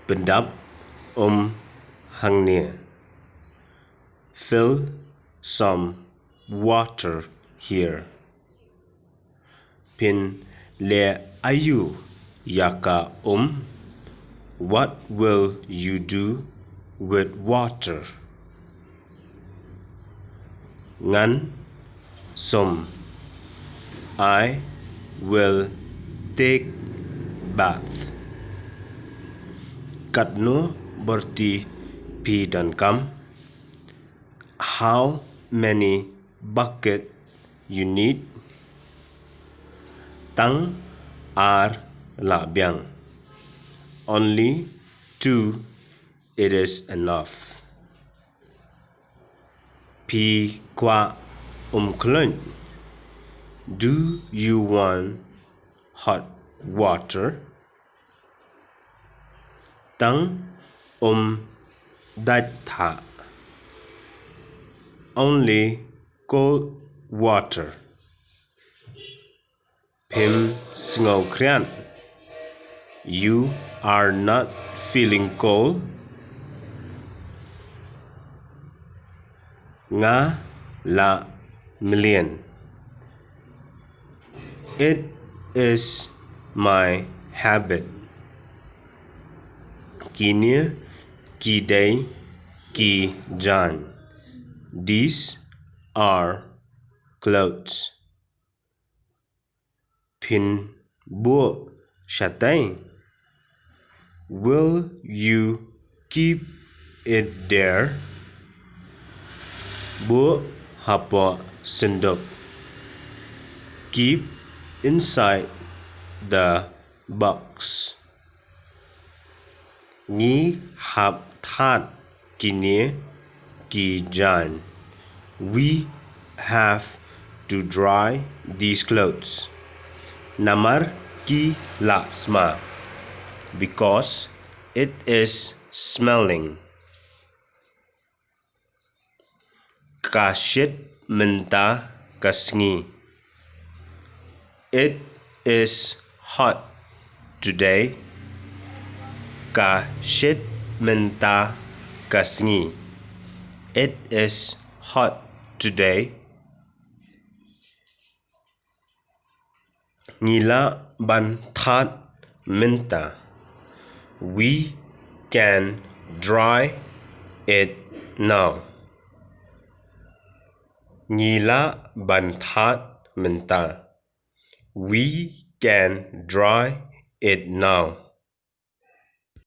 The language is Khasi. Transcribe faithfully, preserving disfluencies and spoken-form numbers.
Pyndap um hangne. Fill some water here. Phin leh aïu ïa ka um? What will you do with water? Ngan sum. I will take bath. Katno byrti phi donkam? How many bucket you need? Tang ar la biang. Only two, it is enough. Phi kwah um khluit? Do you want hot water? Tang um dait tha. Only cold water. Phim sngew khriat? You are not feeling cold? Nga la mlien. It is my habit. Kine ki dei ki jaiñ. These are clothes. Phin buh shatei? Will you keep it there? Buh hapoh synduk. Keep inside the box. Ngi hap thad kine ki jaiñ. We have to dry these clothes. Namar ki la sma. Because it is smelling. Ka shit mynta ka sngi. It is hot today. Ka shit mynta ka sngi. It is hot today. Ngi lah ban thad mynta. We can dry it now. Ngi lah ban thad mynta. We can dry it now.